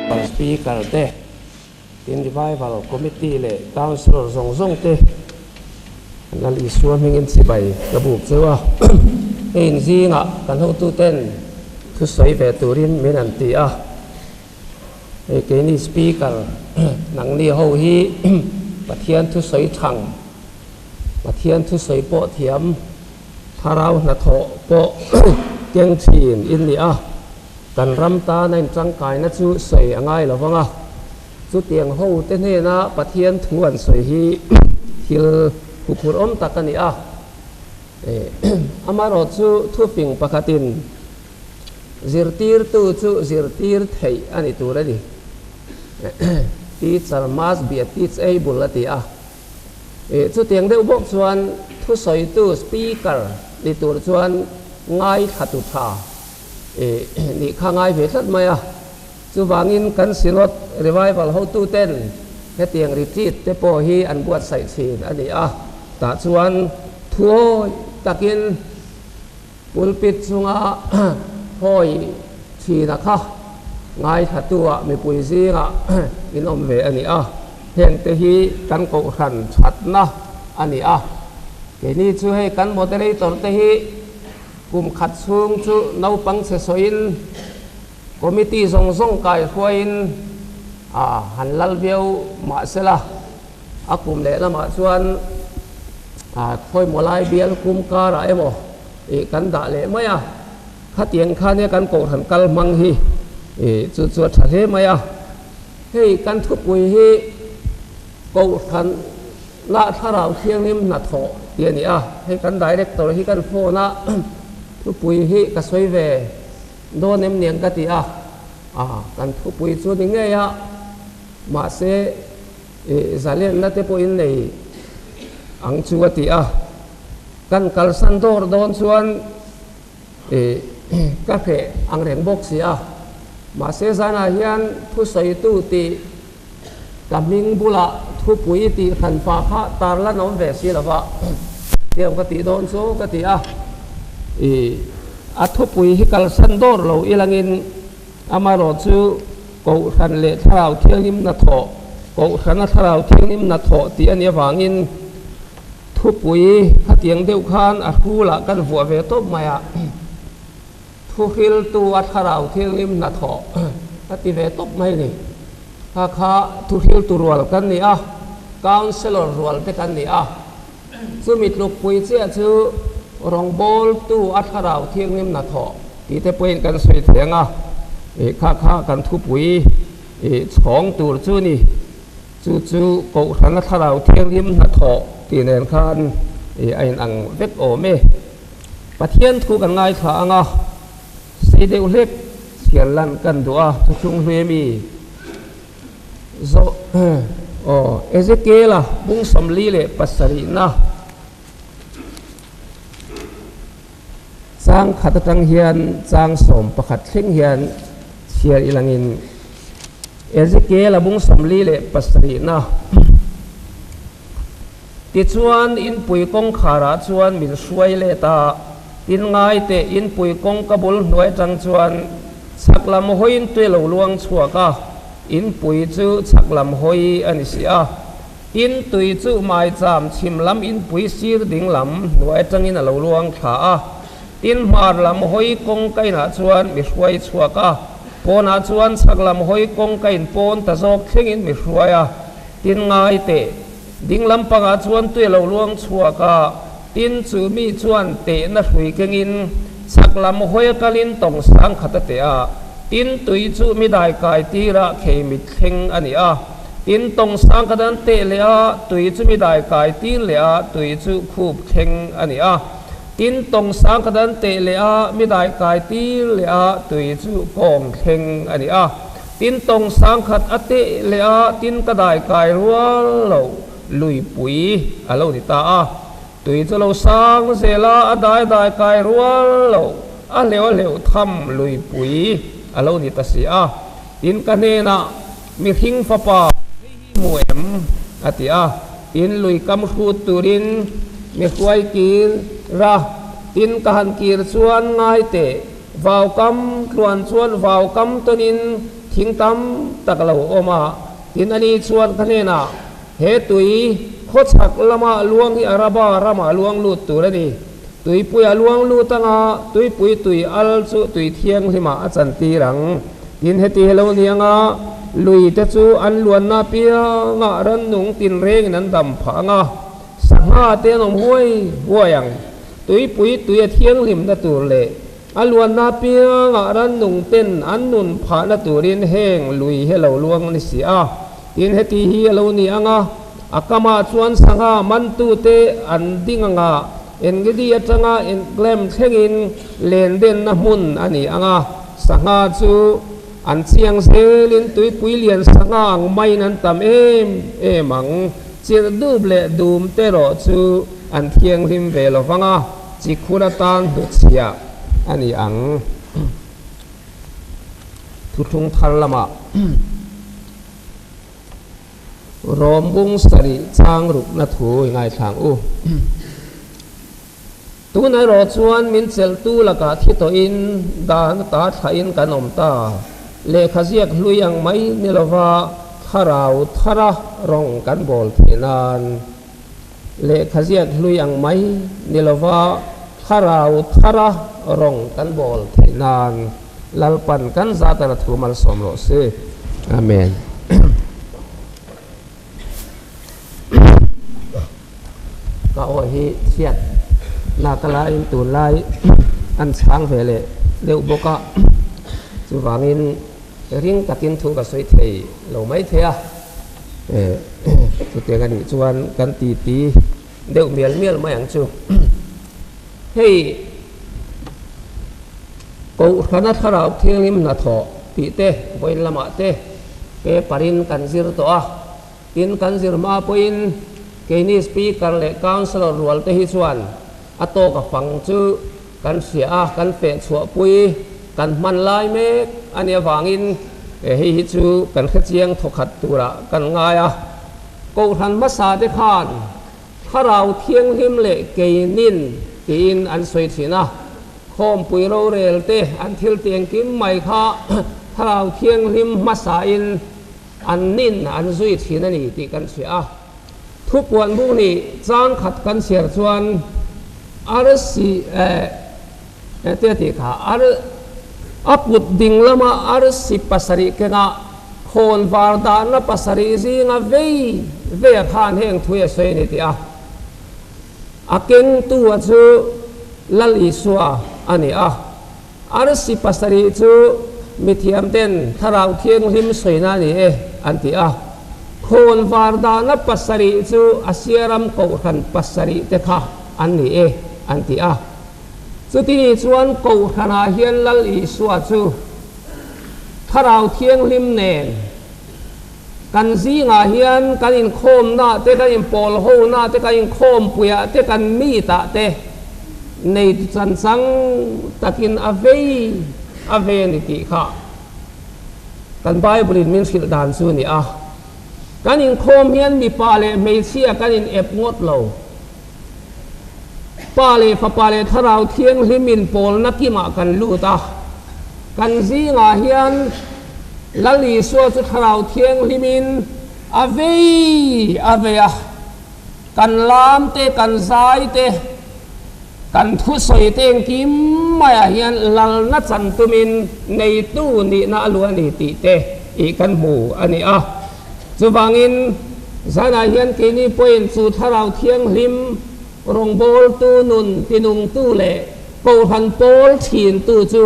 Speaker te, tin Revival Committee leh Councillor zawng zawng te Lal Isua hmingin chibai ka buk cheu a. Hei inzingah kan hotuten thusawi ve turin min an ti a. Hei keini Speaker nangni ho hi Pathian thusawi thang, Pathian thusawi pawh thiam, Thlarau hnathawh pawh keng thin in ni a, kan ram tana in tangkaina chu sawi a ngai lo vang a. Chutiang ho te hnena Pathian thu an sawi hi thil huphurh awm tak a ni a. Amaherawh chu thufing pakhatin zirtirtu chu zirtir theih a ni tur a ni. Teacher must be a teachable a ti a. Chutiang deuh bawk chuan thusawitu, speaker, ni tur chuan ngaithlatu tha nih kha ngai ve tlat mai a. Chuvangin kan Synod Revival hotuten hetiang retreat te pawh hi an buatsaih thin a ni a. Tah chuan thuawi takin Pulpit chunga hawi thina kha ngaithlatu-ah mipui zingah in awm ve a ni a, hengte hi kan kohhran thatna a ni a. Keini chu hei kan moderator te hi kum khat chhung chu naupang chhe sawiin committee zawng zawng kaihruaiin a han lal viau mah sela, A kum leh lamah chuan khawimaw lai bial kum karah emaw ih kan dah leh mai a, khatiang kha nia kan kohhran kal hmang hi ih chu chu a tha hle mai a. Hei kan thupui hi kohhran lah thlarau thianghlim hnathawh tih a ni a, hei kan director hi kan phone a thupui hi ka sawi ve dawn em niang ka ti a, kan thupui chu ni ngei a mahse Ih zalenna te pawhin nei ang chu a ti a, kan kalsan dawr dawn chuan ih ka hreh ang reng bawk si a, mahse zanah hian thusawitu tih ka hming bulah thupui tih hran pah kha tarlan a awm ve si lo va, tiang ka tih dawn chu ka ti a, ih a thupui hi kalsan dawr lo ilangin Amaherawh chu Kohhran leh Thlarau Thianghlim hnathawh, Kohhrana Thlarau Thianghlim hnathawh tih a nih avangin thupui khatiang deuh khan a hrulah kan vuah ve tawp mai a, Thuhriltu a Thlarau Thianghlim hnathawh a ti ve tawp mai a ni. Kha kha thuhriltu rual kan ni a, Counsellor rual te kan ni a, Chumi tlukpui chiah chu rawngbawltu a thlarau thianghlim hnathawh tih te pawhin kan sawi thei ang a, ih kha kha kan thupui ih chhawng tur chu ni. Chu chu Kohhrana thlarau thianghlim hnathawh tih nen khan ih a inang vek awm e. Pathian thu kan ngaithla ang a, sei deuh hlek chhiar lan kan duh a, thuthlung hlui ami? Zawh aw Ezekiela bung 47na chang khat atang hian chang 11 thleng hian chhiar ilangin Ezekiela bung 47na Tichuan inpui kawngkharah chuan min hruai let a, tin ngai teh inpui kawngka bul hnuai atang chuan chhak lam hawiin tui lo luang chhuak a, inpui chu chhak lam hawi a ni si a. Tin tui chu maicham chhim lam inpui sir ding lam hnuai atangin a lo luang thla a, tin hmar lam hawi kawngka inah chuan mi hruai chhuak a, pawnah chuan chhak lam hawi kawngka in pawn ta zawk thlengin mi hruai a, tin ngai teh. Ding lampangah chuan tui a lo luang chhuak a, tin chu mi chuan tehna hrui kengin chhak lam hawi a kalin tawng sang khat a teh a, tin tui chu mi dai kai tirah khei mit thleng a ni a, tin tawng sang khat an teh leh a, tui chu mi dai kai tir leh a, tui chu khup thleng a ni a, tin tawng sang khat an teh leh a, mi dai kai tir leh a, tui chu kawng thleng a ni a. Tin tawng sangkhat a teh leh a, tin ka dai kai rual lo luipui a lo ni ta a. Tui chu lo sang zel a, a dai dai kai rual lo a hleuh a hleuh tham luipui a lo ni ta si a. Tin ka hnenah mihring fapa hei hi hmu em? a ti a. Tin lui kam hrut turin mi hruai kir ra, tin ka han kir chuan ngai teh. Vau kam tluan chuan vau kam tawnin thing tam tak a lo awm a. Tin, ani chuan ka hnenah, He tui khawchhak lama luang hi Araba ramah luang lut tur a ni. Tuipui a luang lut anga tuipui tui al chu tui thianghlimah a chantir ang. Tin, heti hi lo ni anga lui te chu an luanna apiangah rannung tinrengin an dam phah anga sangha te an awm huai huai ang. Tuipui tui a thianghlimna tur leh a luanna apiangah rannung ten an nun phahna turin heng lui hi a lo luang a ni si a. Tin, heti hi a lo ni ang a, a kamah chuan sangha mantute an ding ang a, Engedi atanga Englem thlengin lendenna hmun a ni ang a, sangha chu an chiang zelin tuipui lian sangha ang maiin an tam em em ang. Chirh dup leh dum te erawh chu an thianghlim ve lo vang a, chi khur atan hnuchhiah a ni ang. Thuthlung thar lamah Rawm bung sarih chang rukna thu i ngaithlang u. Tun erawh chuan min chelhtu lakah thi tawhin dan ata thlahin kan awm ta. Lehkha ziak hlui ang mai ni lova thlarau thara rawng kan bawl theih nan. Lehkha ziak hlui ang mai ni lova thlarau thara rawng kan bawl theih nan Lalpan kan zatana thu malsawm rawh se. Amen. Ka aw hi chhiat lak a laiin tunlai an chhang ve leh deuh bawk a, chuvangin ring takin thu ka sawi thei lo mai thei a, chutiang a nih chuan kan titi deuh mial mial mai ang chu. Hei Kohhrana Thlarau Thianghlim hnathawh tih te vawiin lamah te paper in kan zir tawh a, tin kan zir hma pawhin keini Speaker leh Councillor rual te hi chuan a tawk a fang chu kan hria a, kan feh chhuahpui kan hman lai mek a nih avangin hei hi chu kan hrechiang thawkhat turah kan ngai a. Kohhran hmasa te khan Thlarau Thianghlim leh keinin tiin an sawi thin a, khawmpui rorel te an thil ti engkim mai kha Thlarau Thianghlim hmasain an nin an zui thin a ni tih kan hria a. Thupuan bung nih chang khat kan chhiar chuan arsi eh te tih kha ar a kut ding lama arsi pasarih kengah khawn var dahna pasarih zinga vei vei a khan heng thui a sawi a ni tih a a kengtu a chu Lal Isua a ni a. Arsi pasarih chu mithiam ten Thlarau Thianghlim sawina a ni e an ti a. Khawn var dahna pasarih chu Asia ram kohhran pasarih te kha an ni e an ti a. Chutini chuan kohhranah hian Lal Isua chu Thlarau Thianghlim nen kan zingah hian kan inkhawmnaah te, kan inpawlhonaah te, kan inkhawmpuiah te, kan meet-ah te nei chanchang takin a vei a ve a ni tih kha kan Bible-in min hrilh dan chu a ni a. Kan inkhawm hian mipa leh hmeichhia kan in ep ngawt lo. Pa leh Fapa leh Thlarau Thianghlim inpawlna kimah kan lut a. Kan zingah hian Lal Isua chu Thlarau Thianghlimin a vei a vei a. Kan lam te, kan zai te, kan thusawi te engkim maiah hian lalna chan tumin neitu nihna a lu a ni tih te ih kan hmu a ni a. Chuvangin, zanah hian keini pawhin chu Thlarau Thianghlim rawngbawltu nun tinungtu leh Kohhran pawl thintu chu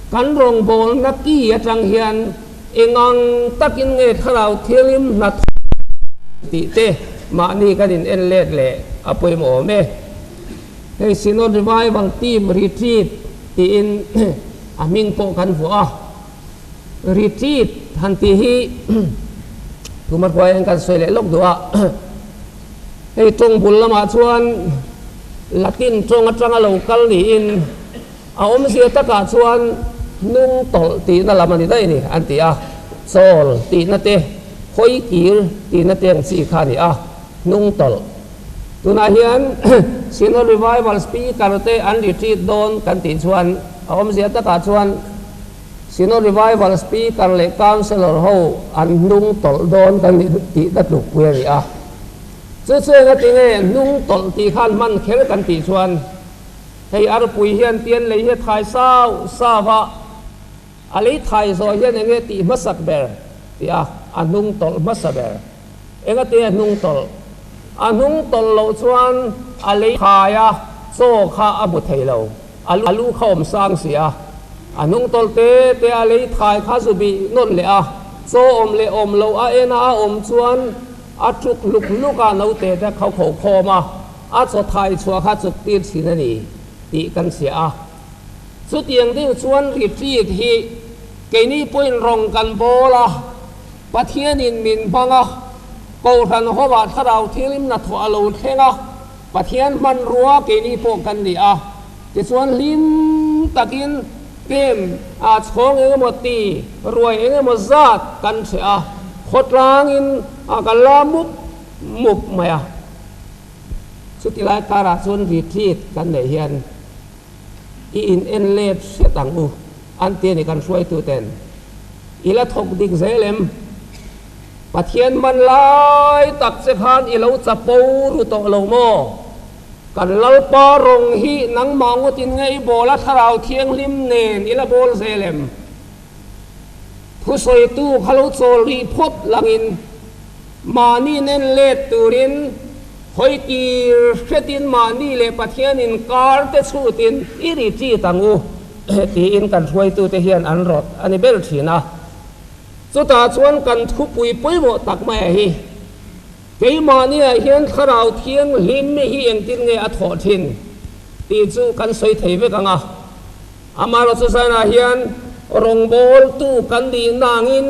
kan rawngbawlna ki atang hian engang takin nge Thlarau Thianghlim hnathawk tih te mahni kan in en let leh a pawimawh awm e. Hei Synod Revival Team Retreat tiin a hming pawh kan vuah a. Retreat han tih hi tuma hruai hian kan sawi leh lawk duh a, hei tawng bul lamah chuan Latin tawng atanga lo kal niin a awmzia takah chuan hnung tawlh tihna lam a ni daih a ni an ti a, chawl tihna te, hawi kir tihna te ang chi kha a ni a, hnung tawlh. Tunah hian Synod Revival Speaker te an retreat dawn kan tih chuan a awmzia takah chuan. Synod Revival Speaker leh Counsellor ho an hnung tawlh dawn kan nih tih ka tlukpui a ni a. Chu chu engatinge hnung tawlh tih khan hman kher kan tih chuan hei arpui hian tian lei hi a thai sau sau a, a lei thai zawh hian enge tih hmasak ber tih a, a hnung tawlh hmasa ber. Engatinge hnung tawlh? A hnung tawlh loh chuan a lei thai a, chaw kha a hmu thei lo. A lu kha awm sang si a, a hnung tawlh te te a lei thai kha zu bih nawn leh a, chaw awm leh awm loh a en a a awm chuan a tuk hluk hluk a, naute te kho kho khawm a, a chaw thai chhuah kha chuk tir thin a ni tih kan hria a. Chutiang deuh chuan retreat hi keini pawhin rawng kan bawl a, Pathianin min hmang a, Kohhran hovah thlarau thilim hnathawh a lo thleng a, Pathian hmanrua keini pawh kan ni a, tichuan hlim takin pem a chhawng eng emaw ti, ruai eng emaw zat kan hreh a, khawtlangin a kan la mup mup mai a. Chuti lai karah chuan retreat kan neih hian i in en let hret ang u an ti a ni kan hruaituten. I la thawk dik zel em? Pathian hman lai tak che khan i lo chapo ru tawh lo maw? Kan Lalpa rawng hi nangmah ngawtin nge i bawl a Thlarau Thianghlim nen i la bawl zel em? Thusawitu kha lo chawl rih phawt langin mahni nen let turin hawi tir hretin mahni leh Pathian inkar te chhutin i ri ṭit ang u tiin kan hruaitute hian an rawt a ni ber ṭhin a. Chutah chuan kan thupui pawimawh tak mai a hi, Keimahniah hian Thlarau Thianghlim hi engtin nge a thawh thin tih chu kan sawi thei vek ang a. Amaherawhchu zanah hian rawngbawltu kan nih nangin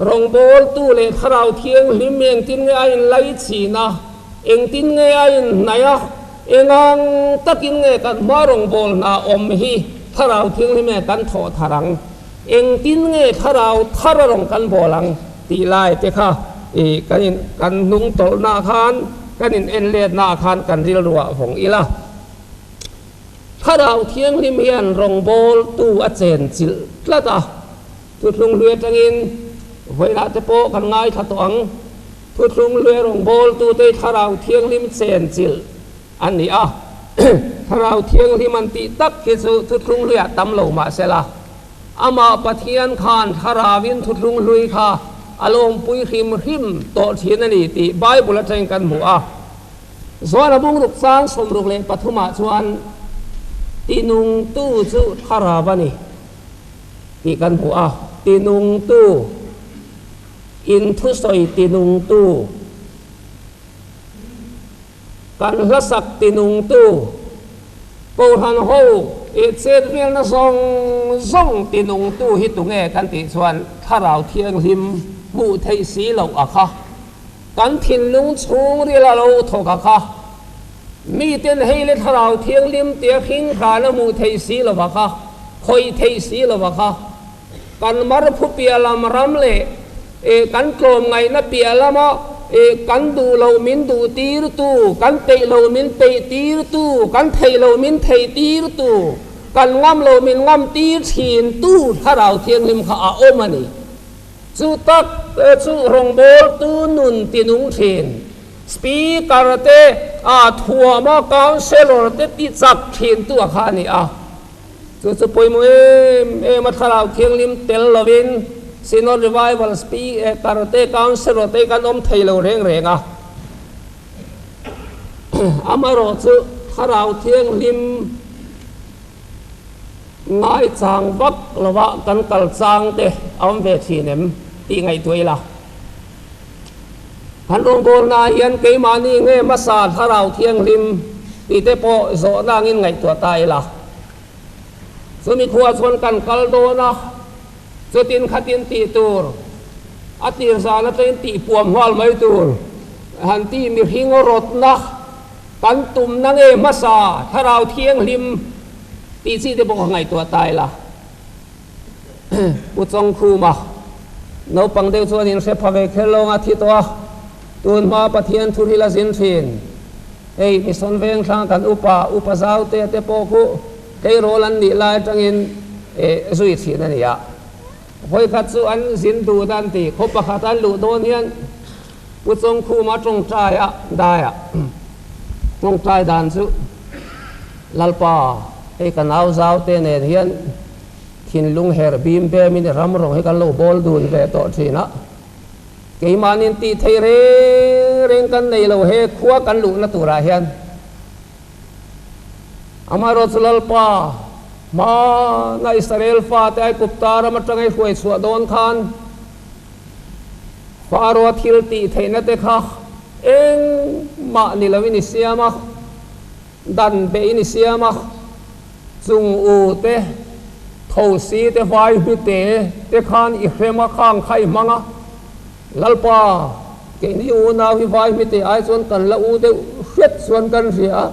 rawngbawltu leh Thlarau Thianghlim hi engtin nge a inlaichin a, engtin nge a inhnaih a, engang takin nge kan hma rawngbawlna awm hi Thlarau Thianghlim nge kan thawh thar ang. Engtin nge thlarau thar a rawn kan bawl ang tih lai te kha i kan in kan hnung tawlhna ah khan kan in en letna ah khan kan rilruah vawng ila. Thlarau Thianghlim hian rawngbawltu a chen chilh tlat a, Thuthlung hlui atangin vawilah te pawh kan ngaithla tawh ang. Thuthlung hlui a rawngbawltu te hi Thlarau Thianghlim chen chilh a ni a. Thlarau Thianghlim an tih tak hi chu Thuthlung hluiah tam lo mah sela, amah Pathian khan Thlarauin Thuthlung hlui kha a lawmpui hrim hrim tawh thin a ni tih Bible atangin kan hmu a. Zohana bungruk chang 63 ah chuan tinungtu chu Thlarau a ni tih kan hmu a, tinungtu, inthusawi tinungtu, Kan hlasak tinungtu, Kohhran ho i chet velna zawng zawng tinungtu hi tunge kan tih chuan Thlarau Thianghlim hmuh theih si loh a kha. Kan thinlung chhungril a lo thawk a kha. Miten hei le Thlarau Thianghlim tia hringhran a hmuh theih si lo a kha, khawih theih si lo a kha. Kan marphu piah lam ram leh kan tlawmngaihna piah lama kan duh loh min duh tirtu, kan peih loh min peih tirtu, kan theih loh min theih tirtu, kan ngam loh min ngam tir thintu Thlarau Thianghlim kha a awm a ni. Chu tak chu rawngbawltu nun tinung thin, Speaker te thuama Councillor te ti chak thintu a kha a ni a. Chu chu pawimawh em em a Thlarau Thianghlim tel lovin Synod Revival Speaker te Councillor te kan awm thei lo reng reng a. Amaherawh chu Thlarau Thianghlim ngaichang vak lova kan kal chang te a awm ve thin em tih ngaihtuah ila. Kan rawngbawlnaah hian keimahni nge hmasa Thlarau Thianghlim tih te pawh zawhna angin ngaihtuah ta ila. Chumi khuah chuan kan kal dawn a, chutin khatin tih tur, a tir zan atangin tih puam nghal mai tur, han ti mihring rawtna kan tumna nge hmasa Thlarau Thianghlim tih chi te pawh ka ngaihtuah ta ila. Pu Chawngkhuma, naupang deuh chuan in hre pha ve kher lo anga thi tawh a, tun hma Pathian thu hril a zin thin. Hei Mission Vengthlang kan upa, Upa Zaute te pawh khu tleirawl an nih lai atangin zui thin a ni a. Vawikhat chu an zin duh dan ti khaw pakhat an luh dawn hian Pu Chawngkhuma tawngtai a dai a, tawngtai dan chu Lalpa hei ka nau zau te nen hian thinlung her bim bem in ram rawng hi kan lo bawl dun ve tawh thin a, keimahni tih theih reng reng kan nei lo he khua kan luhna turah hian. Amaherawhchu chu Lalpa, hmana Israel fate Aigupta ram atanga i hruai chhuah dawn khan Pharaoh-a thil tih theihna te kha engmah ni loin i siam a, dan behin i siam a, chung u te, thosi te, vai hmite te khan i hrem a, khang kha i hmang a. Lalpa, keini unau hi vai hmite ai chuan kan la u deuh hret chuan kan hria a.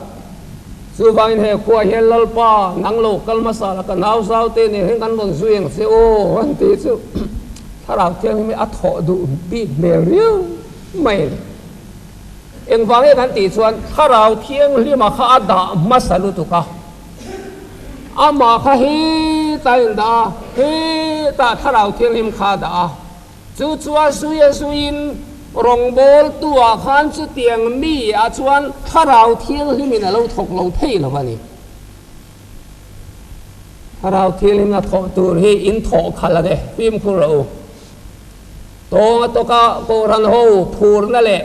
Chuvangin he khuaah hian Lalpa, nang lo kal hmasa la ka nau zau te nen hian kan rawn zui ang che aw an ti chu Thlarau Thianghlim hi a thawh duh bik hmel riau mai a ni. Engvang nge kan tih chuan Thlarau Thianghlima kha a dah hmasa lutuk a, amah kha hetah a indah a, hetah Thlarau Thianghlim kha a dah a. Chu chuan zui a zuiin rawngbawltuah khan chutiang mi ah chuan Thlarau Thianghlimin a lo thawk lo thei lo a ni. Thlarau Thianghlim a thawh tur hi in thawh khalh a ni, fimkhur rawh u. Tawng a tawka Kohhran ho phurna leh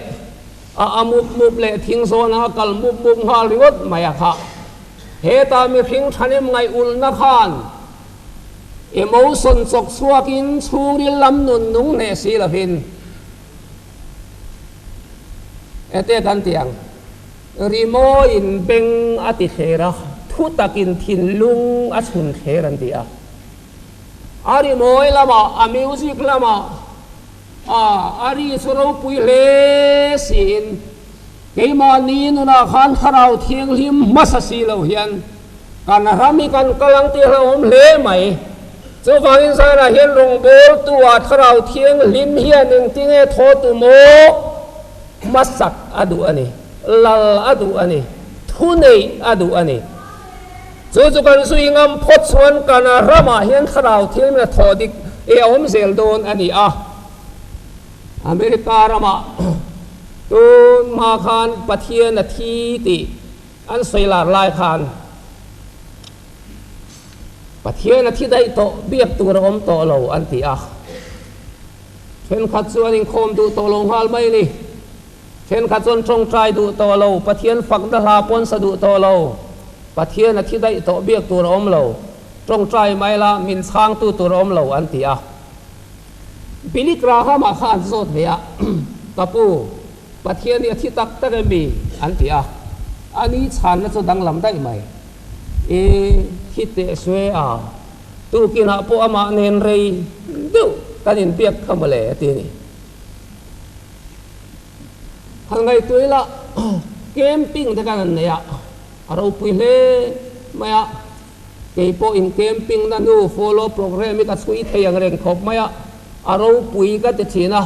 a a mup mup leh thing zawna a kal mup mup nghal ringawt mai a kha. Heta mihring thahnem ngaih ulna khan Emotion chawk chhuakin chhungril lam nun nung hneh si lovin ete kan ti ang. Rimawiin beng a ti thler a, thu takin thinlung a chhun thler an ti a. A rimawi lamah, a music lamah a a ri chu ropui hle siin keimahni nunah khan Thlarau Thianghlim hmasa si lo hian Kan ram hi kan kal ang tih hlauhawm hle mai. Chuvangin zanah hian rawngbawltu ah Thlarau Thianghlim hian engtinge thaw tu maw hmasak a duh a ni, lal a duh a ni, thuneih a duh a ni. Chu chu kan zui ngam phawt chuan kan ramah hian Thlarau Thianghlim a thaw dik e a awm zel dawn a ni a. America ramah tun hma khan Pathian a thi tih An sawi lar lai khan Pathian a thi daih tawh, biak tur a awm tawh lo an ti a. Thenkhat chuan inkhawm duh tawh lo nghal mai a ni. Thenkhat chuan tawngtai duh tawh lo, Pathian fakna hla pawn sa duh tawh lo. Pathian a thi daih tawh, biak tur a awm lo. Tawngtai mai la, min chhangtu tur a awm lo an ti a. Billy Graham-ah kha an zawt ve a, Ka pu, Pathian hi a thi tak tak em mi? an ti a. A ni chhanna chu danglam daih mai. I thi teh sue a, tukinah pawh amah nen rei deuh kan inbiak kha mawle a ti a ni. Han ngaihtuah ila camping te kan han nei a, a ropui hle mai a. Kei pawh in camping na hnu follow program hi ka chhui thei ang reng khawp mai a, a ropui ka ti thin a.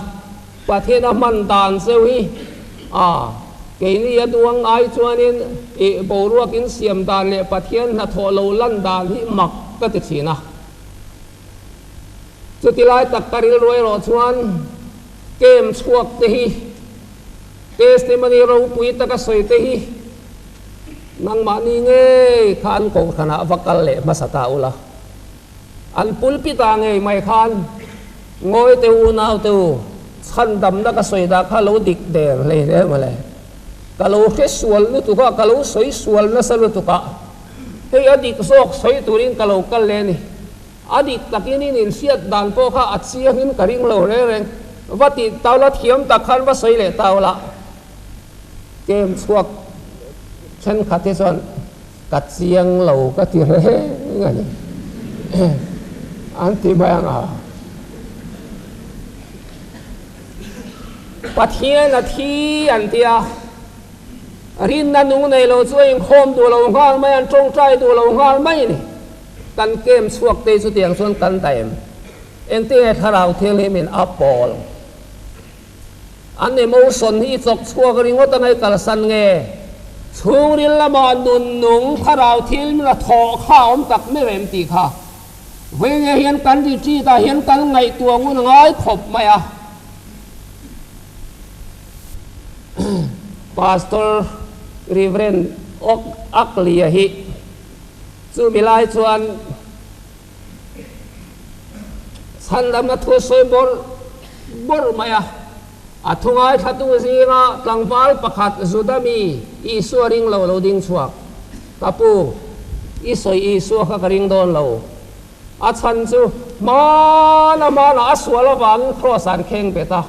Pathian a hman dan cheu hi a keini a duang ai chuanin ih boruak in siam dan leh Pathian hnathawh lo lan dan hi mak ka ti thin a. Chuti lai tak ka rilru erawh chuan kem chhuak te hi testimony ropui taka sawi te hi nangmahni ngei kha an kohhranah va kal leh hmasa ta ula. An pulpit ah ngei mai khan Ngawi teh u nau teh u, chhandamna ka sawi dah kha lo dik der hlei hle mawle. Ka lo hre sual lutuk a, ka lo sawi sual nasa lutuk a, hei a dik zawk sawi turin ka lo kal le ni. A dik takin in inhriat dan pawh kha a chiangin ka ring lo reng reng. Va tih tau la thiam tak khan va sawi leh tau la. Kem chhuak thenkhat hi chuan Ka chiang lo ka ti reng a ni an ti mai ang a. Pathian a thi an ti a, rinna nung nei lo chu a inkhawm duh lo nghal mai, an tawngtai duh lo nghal mai a ni. Kan kem chhuak te chutiang chuan kan daim. Engtinge Thlarau Thianghlimin a pawl? An emotion hi chawk chhuak ringawt a ngaih kalsan nge? Chhungril lama nun nung thlarau thil min a thawh kha a awm tak meuh em tih kha. Vawiinge hian kan retreat ah hian kan ngaihtuah ngun ngai khawp mai a. Pastor Reverend Ok Aklia hi chumi lai chuan chhandamna thu sawi bawrh bawrh mai a. A thu ngaithlatu zinga tlangval pakhat Juda mi Isua ring lo lo ding chhuak, Ka pu, i sawi Isua kha ka ring dawn lo. A chhan chu hmana hmana a sual avangin Kraws an kheng bet a,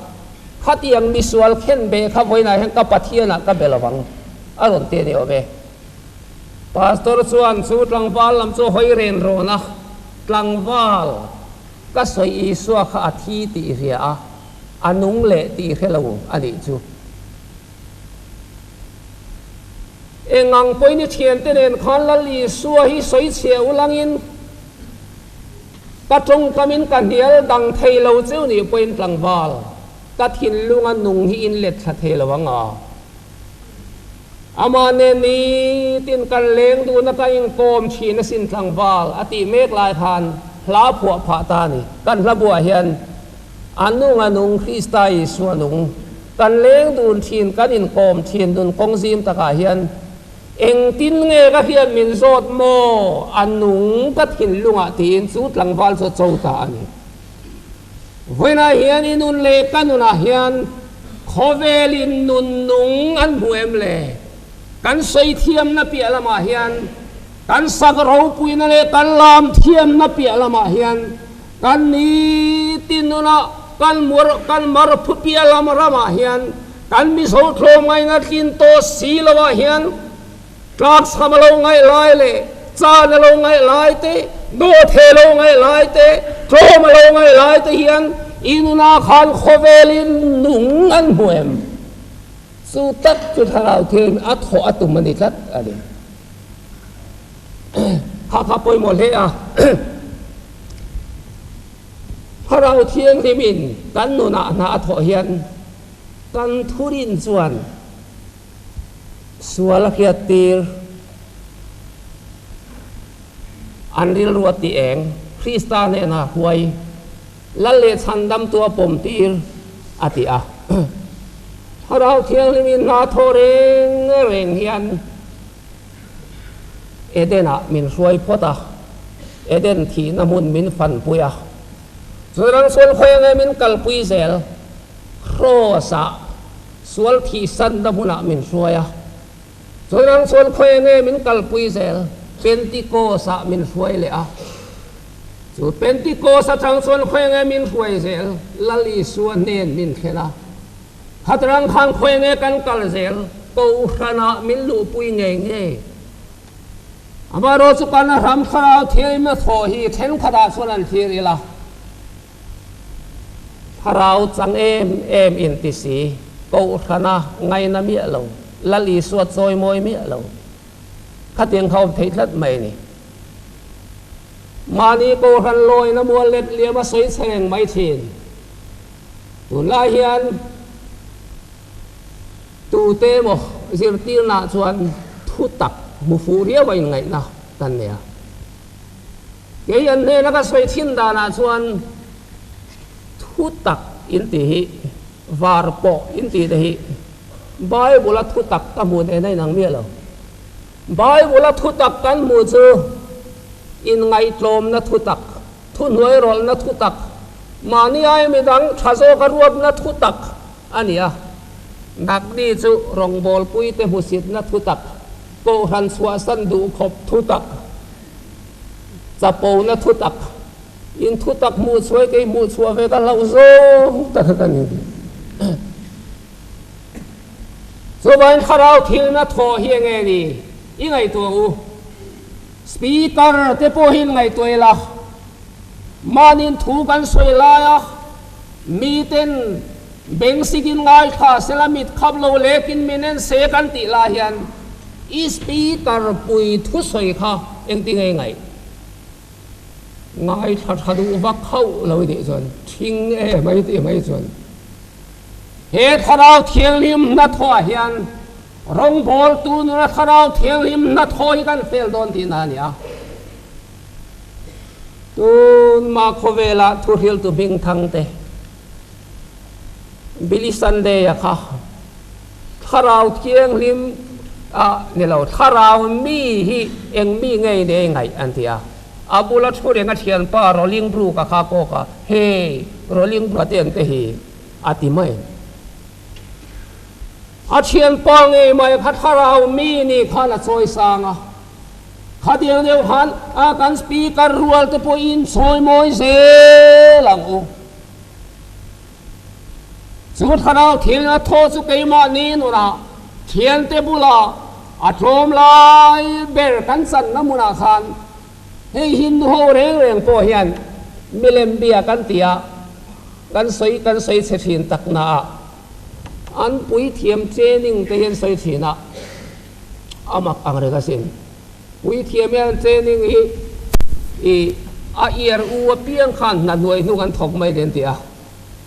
khatiang misual khen beh kha vawiinah hian ka Pathianah ka be lovang, a rawn ti a ni awm e. Pastor chuan chu tlangval lam chu a hawi ren rawn a, Tlangval, ka sawi Isua kha a thi tih i hria a, a nung leh tih i hre lo a nih chu. Eng ang pawhin i thiante nen khan Lal Isua hi sawi chhia ulangin ka tawngkamin ka hnial dang thei lo cheu nih pawhin tlangval ka thinlunga nung hi in let thla thei lo ang a. Amah nen nitin kan leng duhna ka inkawm thin asin tlangval a tih mek lai khan hla phuah phah ta a ni. Kan hla buah hian A nung a nung Krista Isua nung kan leng dun thin kan inkawm thin dun kawng zim takah hian engtin nge ka hian min zawt maw a nung ka thinlungah tiin chu tlangval chu a cho ta a ni. Vawiinah hian i nun leh ka nunah hian khawvelin nun nung an hmu em le? Kan sawi thiamna piah lamah hian kan sak ropuina leh kan lam thiamna piah lamah hian Kan nitin nunah kan mur kan mar phupia lam ramah hian kan Mizo tlawmngaina tlin tawh si lovah hian tlakchham a lo ngaih lai leh chan a lo ngaih lai te, dawhthei a lo ngaih lai te, tlawm a lo ngaih lai te hian i nunah khan khawvelin nung an hmu em? Chu tak chu thlarau thirin a thawh a tum a ni tlat a ni. Kha kha pawimawh hle a. Thlarau Thianghlimin kan nunah hna a thawh hian kan thurin chuan sual a hriattir, an rilru a ti eng, Krista hnena huai Lal leh chhandamtu a pawmtir a ti a. Thlarau Thianghlimin hna thawh reng reng hian Eden-ah min hruai phawt a, Eden thihna hmun min fanpui a, churang chuan khawi ange min kalpui zel, Kraws-ah sual thihsanna hmunah min hruai a, churang chuan khawi ange min kalpui zel, Pentikos-ah min hruai leh a, chu Pentikos atang chuan khawi ange min hruai zel, Lal Isua hnen min thlen a. Khatrang khan khawi nge kan kal zel, Kohhranah min luhpui ngei ngei. Amaherawh chu kan ram thlarau thiaim a thawh hi thenkhatah chuan an thlir ila, thlarau chang em em inti si, Kohhrana ngaina miah lo, Lal Isua chawimawi miah lo, khatiang kha awm theih tlat mai a ni. Mahni Kohhran lawina mual let liam a sawi chhe reng mai thin. Tunlai hian tute emaw zirtirnaah chuan thu tak hmu fuh riau a inngaihna kan nei a. Kei an hnena ka sawi thin danah chuan thu tak intih hi var pawh intih te hi Bible-a thu tak ka hmuh nen a inang miah lo. Bible-a thu tak kan hmuh chu inngaihtlawmna thu tak. Thuhnuairawlhna thu tak, mahni ai midang tha zawka ruatna thu tak a ni a. Nagni chu rawngbawlpuite hmusitna thu tak, kohhran chhuahsan duh khawp thu tak, chapona thu tak, in thu tak hmuh chhuai kei hmuh chhuah ve ka hlauh zawng tak a ni. Chuvangin thlarau thilna thawh hi enge ni i ngaihtuah u? Speaker te pawhin ngaihtuah ila, mahniin thu kan sawi laia miten bengsikin ngaithla sela mit khap lo lekin min en se kan tih lai hian i speaker pui thusawi kha engti nge ngaih? Ngaithla tha duh vak hauh lo i tih chuan thing e mai tih mai chuan he thlarau thianghlim hnathawhah hian Rawngbawltu nuna Thlarau Thianghlim hnathawh hi kan fel dawn tihna a ni a. Tun ma khawvela thu hriltu hming thang te Billy Sunday a kha Thlarau Thianghlim a ni lo, Thlarau mi hi eng mi ngei nei ngaih an ti a. A bula thu reng a thianpa Rolling Brook a kha kawk a, Hey, Rolling Brook a te ang te hi a ti mai. A thianpa ngei mai kha Thlarau mi ni khan a chawi sang a. Khatiang deuh khan a kan Speaker rual te pawhin chawi mawi zel ang u. Chu thlarau thil a thaw chu keimahni nunah thiante bulah a tlawm lai ber kan channa hmunah khan hei Hindu ho reng reng pawh hian milem bia kan ti a, kan sawi kan sawi chhe thin tak naah an puithiam training te hian sawi thin a, a mak ang reng asin. Puithiam hian training hi i a iar u apiang khan hna hnuai hnung an thawk mai den ti a,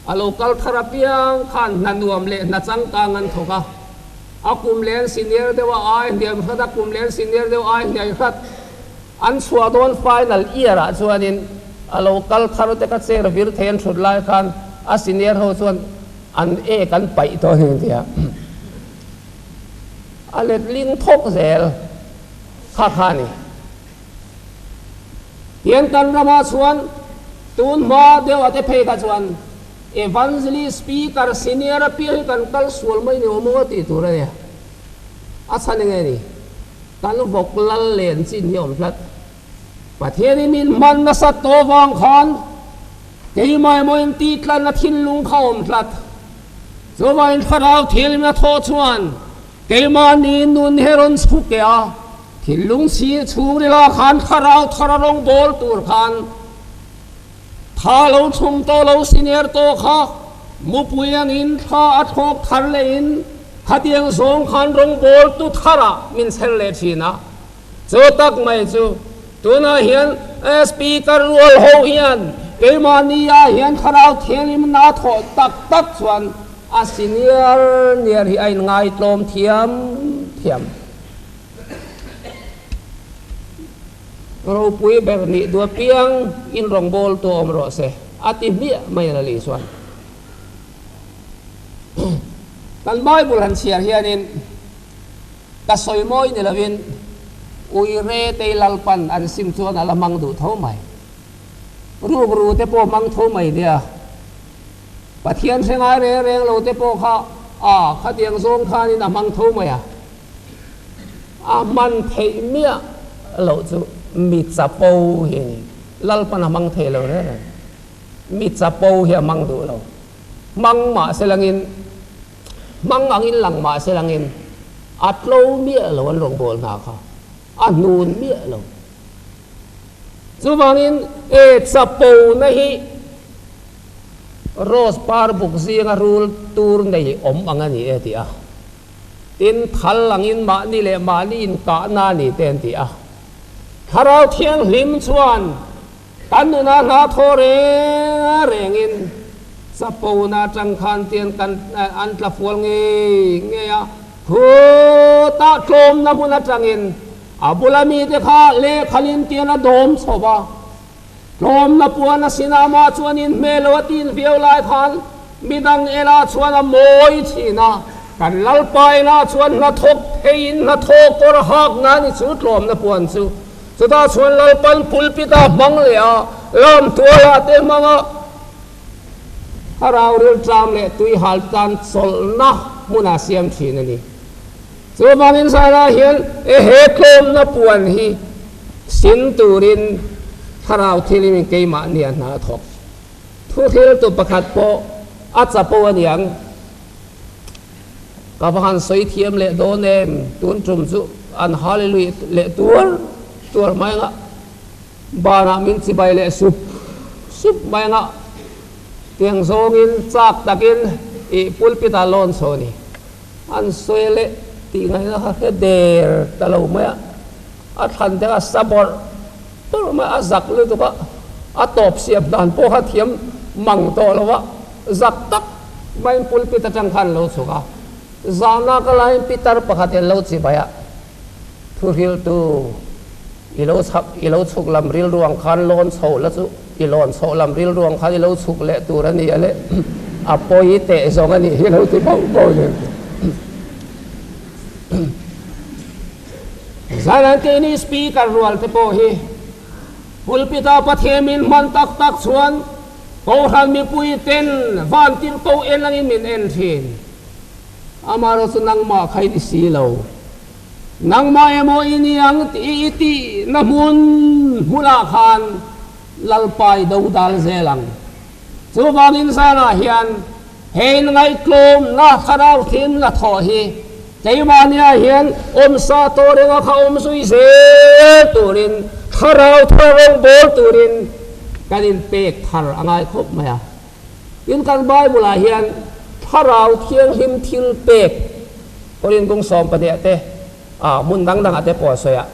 a lo kal thar apiang khan hna nuam leh hna changkang an thawk a, a kum len senior deuh a ai hniam hrat a kum len senior deuh ai hniai hrat an chhuah dawn final year ah chuanin a lo kal thar te kha chair vir thei an thut lai khan a senior ho chuan an ek an paih tawh a ni an ti a. A letling thawk zel kha kha a ni. Tian kan ramah chuan tun hma deuh a te phei kha chuan Evangelist Speaker Senior apiang hi kan kal sual mai ni awm aw tih tur a nia. A chhan enge ni? Kan vawk lal len chin hi a awm tlat. Pathianin min hman nasat tawh vang khan keimah emaw intih tlanna thinlung kha awm tlat. Chuvangin thlarau thilin a thawh chuan keimahni nun hi rawn chhuk e a, thinlung chhir chhungrila khan thlarau thar a rawn bawl tur khan tha lo thlum tawh lo senior tawh kha mupui angin thla a thlawk thar lehin khatiang zawng khan rawngbawltu tharah min chher leh thin a. Chu tak mai chu tunah hian Speaker rual ho hian keimahni ah hian Thlarau Thianghlimna thawh tak tak chuan a senior niar hi a inngaitlawm thiam thiam. Ropui ber nih duh apiang in rawngbawltu awm rawh se a ti hmiah mai a la lih chuan. Kan Bible han chhiar hianin. Ka sawi mawi ni lovin ui re tei Lalpan an sim chuan a la hmang duh tho mai. Ruk ru te pawh hmang tho mai nia. Pathian hre ngai reng reng lo te pawh kha a khatiang zawng khanin a hmang tho mai a. A hman theih miah loh chu mi chapo hi a ni. Lalpan a hmang thei lo reng reng. Mi chapo hi a hmang duh lo. Hmang mah se langin. Hmang angin lang mah se langin a tlo miah lo an rawngbâwl hna kha a hnûn miah lo. Chuvangin e chapona hi rose par buk zinga rul tur nei awm ang a ni e ti a. Tin, thal angin mahni leh mahni inkahna a ni te an ti a. Thlarau Thianghlim chuan Kan nunah hla thaw reng rengin chapona atang khan tian kan an tla fual ngei ngei a, khutah tlawmna hmun atangin a bula mite kha lehkhalin tian a dawm chho va, tlawmna puan a sin a amah chuan inhmeh lo a tin viau lai khan midang elah chuan a mawi thin a, kan Lalpa elah chuan hnathawk theiin hnathawk kawr hak nan i chu tlawmna puan chu. Chutah chuan Lalpan pulpit a hmang leh a, lam tualah te hmang a, thlarau rilṭam leh tuihal tan chawlhna hmunah siam ṭhin a ni. Chuvangin Sarah hian e he tlawmna puan hi sin turin thlarau thilimin keimahni a hna a thawk. Thuhriltu pakhat pawh a chapo a niang. Ka va han sawi thiam leh dawn em, tun tum chu an hallelujah leh tuar tuar mai anga, banah min chibai leh sup sup mai anga, tiang zawngin chak takin ih pulpit ah lawn chho a ni. An sawi leh tih ngaihna kha hre der ta lo mai a, a thlan te kha sa bawrh bawrh mai a, a zak lutuk a, a tawp siam dan pawh kha thiam mang tawh lo a, zak tak. Main pulpit atang khan lo chhuk a, zahna ka laiin pitar pakhat in lo chibai a, thuhriltu. I lo chhak, i lo chhuk lam rilru ang khan lawn chho la chu i lawn chhoh lam rilru ang khan i lo chhuk leh tur a ni a le, a pawi teh zawng a nih hi lo ti bauh bauh nen. Zan keini speaker rual te pawh hi pulpit-a Pathian hman tak tak chuan Kohhran mipui ten vantirhkoh en angin min en thin. Amaherawhchu chu nangmah kha i ni si lo. Nangmah emaw i ni ang tih i tihna hmun hmunah khan Lalpa i do dal zel ang. Chuvangin zanah hian he inngaihtlawmna thlarau thimna thawh hi keimahniah hian awmsa tawh renga kha awm zui zel turin thlarau thar rawngbâwl turin kan inpek thar a ngai khawp mai a. Tin, kan Bible-ah hian Thlarau Thianghlim thil pek Korin kung 12 te, ah hmun dang dangah te pawh a sawi a,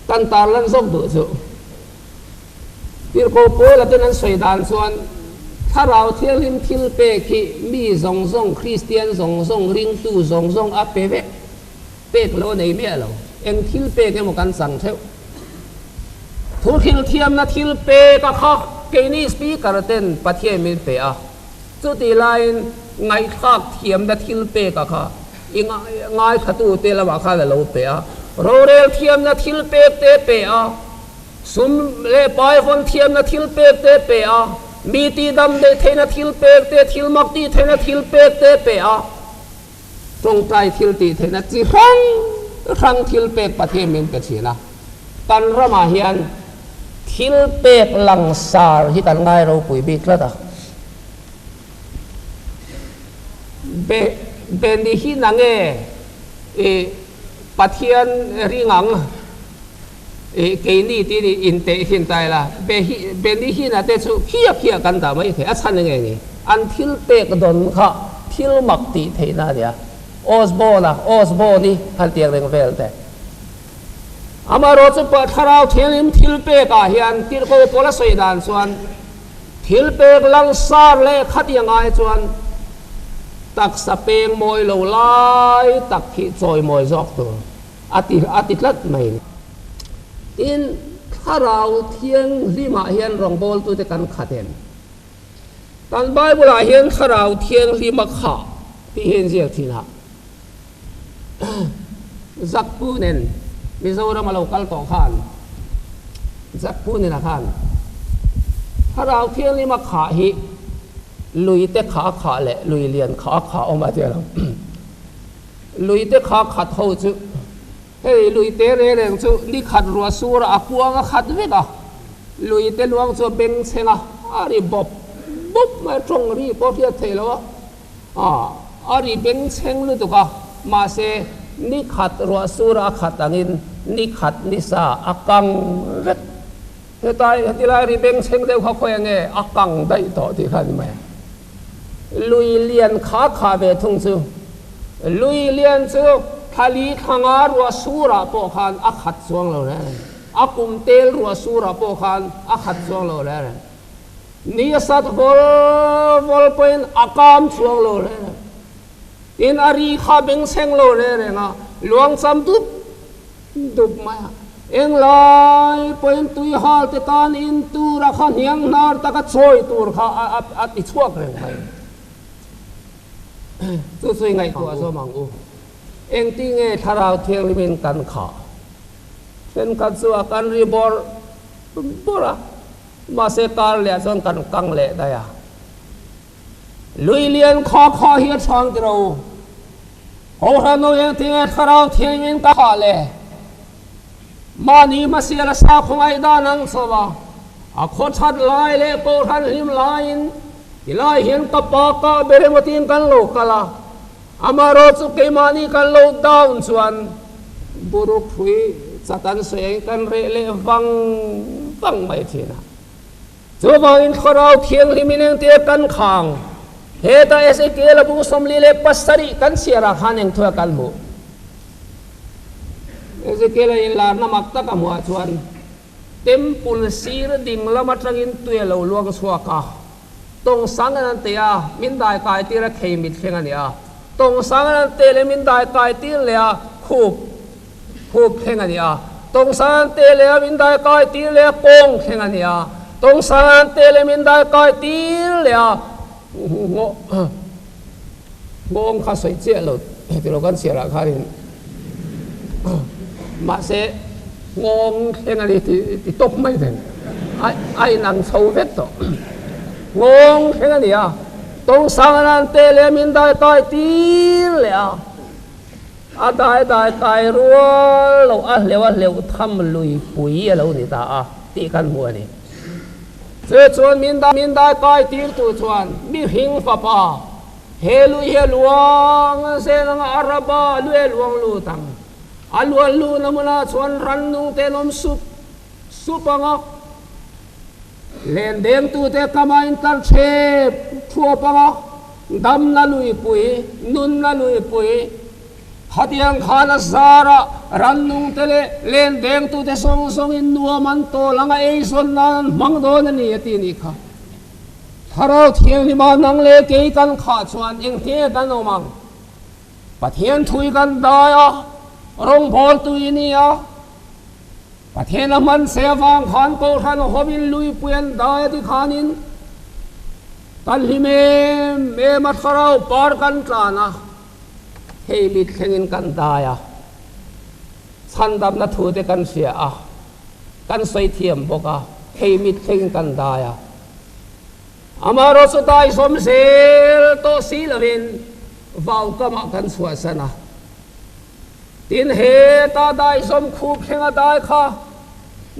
kan tarlan zawk duh chu Tirhkoh Paula ten an sawi dan chuan Thlarau Thianghlim thil pek hi mi zawng zawng, Kristian zawng zawng, ringtu zawng zawng a pe vek, pek lo a nei miah lo. Eng thil pek emaw kan chang theuh. Thuhril thiamna thil pek a kha keini speaker ten Pathian min pe a, chutih laiin ngaihthlak thiamna thil pek a kha i ngaithla te lamah khan a lo pe a, rorel thiamna thil pek te pe a, sum leh paivawn thiamna thil pek te pe a, mi tihdam neih theihna thil pek te, thil mak tih theihna thil pek te pe a. Tawngtai thil tih theihna chi hrang hrang thil pek Pathian min pe thin a. Kan ramah hian thil pek langsar hi kan ngai ropui bik tlat a. Be be ni hi na nge i Pathian ring ang i keini tih ni inteh hin ta ila be hi be ni hi na te chu khiah khiah kan dah mai thei a chhan enge ni an thil pek dawn kha thil mak tih theihna a nia Osborne a Osborne i han tiang reng vel te amaherawhchu chu thlarau thianghlim thil pek ah hian tirhkoh pawl a sawi dan chuan thil pek langsar leh khatiang ai chuan taksa peng mawi lo lai tak hi chawimawi zawk tur. A ti a ti tlat mai. Tin, Thlarau Thianghlimah hian rawngbawltute kan khat em? Kan Bible-ah hian Thlarau Thianghlima khah tih hi an ziak thin a. Zakpu nen Mizoram a lo kal tawh khan, Zakpu nena khan Thlarau Thianghlima khah hi lui te khah a khah leh lui lian khah a khah awm a tia lo. Lui te kha khat ho chu hei lui te reng reng chu ni khat ruah sur a kuang a khat vek a, lui te luang chu a beng chheng a, a ri bawp bawp mai a, tawng ri pawh hriat theih loh a, ah a ri beng chheng lutuk a, mahse ni khat ruah sur a khat angin ni khat ni sa a kang vek. Hetai heti lai ri beng chheng deuh kha khawi ange a kang daih tawh tih kha a ni mai a. Lui lian kha kha ve thung chu lui lian chu thali thlanga ruah surah pawh khan a khat chuang lo reng reng. A kum tel ruah surah pawh khan a khat chuang lo reng reng. Ni a sat vawl vawl pawhin a kam chuang lo reng reng. Tin a ri kha bengchheng lo reng reng a, luang cham dup dup mai a. Englai pawhin tui hal te tan in tur a kha hniang hnar taka chawi tur kha a ti chhuak reng mai. Chu chu i ngaihtuah zawm ang u. Engti nge Thlarau Thianghlimin kan khah? Thenkhat chu a kan ri bawrh bawrh a, mahse kar leh ah chuan kan kang leh daih a. Lui lian kha kha hi a chhang ti ro. Kohhran no eng tinge Thlarau Thianghlim ka khah le? Mahni hmasial a sa khawngaih dan ang chho a, a khaw that lai leh Kohhran hlim laiin tilai hian ka pa kah ber emaw tiin kan lo kal a, amaherawh chu keimahni kan lo down chuan buruk hrui chat an sawi angin kan reh leh vang vang mai thin a. Chuvangin Thlarau Thianghlimin engtia kan khang? Heta Ezekiel a bung 47 kan chhiarah khan eng thua kan hmuh? Ezekiel a inlarna mak tak a hmuhah chuan Temple sir ding lam atangin tui a lo luang chhuak a, tawng sang an an teh a, min dai kai tir a khei mit thleng a ni a, tawng sang an an teh leh min dai kai tir leh a khup khup thleng a ni a. Tawngsan te leh a min dai kai tir leh a kawng thleng a nia. Tawngsan te leh min dai kai tir leh a nghawng kha sawi chiah lo ti lo kan chhiarah khanin mahse nghawng thleng a ni tih ti tawp mai thei a inang chho vek tawh. Nghawng thleng a ni a, Tawngsang an te leh min dai kai tir leh a. A dai dai kai rual loh a hleuh a hleuh tham lui pui a lo ni ta a tih kan hmu a ni. Chu chuan min dai min dai kai tirtu chuan mihring fapa he lui hi a luang zel anga Araba lui a luang lut ang. A luan luhna hmunah chuan rannung te an awm sup sup ang a, len dengtute kama intlar thep thuap ang a, Damna luipui, nunna luipui, khatiang khan a zara rannungte leh len dengtute zawng zawngin nuam an tawl anga eizawn nan an hmang dawn a ni a ti nih kha. Thlarau Thianghlima nang leh kei kan khah chuan enghnge kan awm ang? Pathian thui kan dai a, rawngbawltu i ni a, Pathian a hman se avang khan Kohhran hovin luipui an dai a ti khanin kan hlim em em a, thlarau par kan tlan a, hei mit thlengin kan dai a, chhandamna thu te kan hria a, kan sawi thiam bawk a, hei mit thlengin kan dai a. Amaherawhchu chu dai zawm zel tawh si lovin vaukamah kan chhuahsan a. Tin, heta daizawm khup thlenga dai kha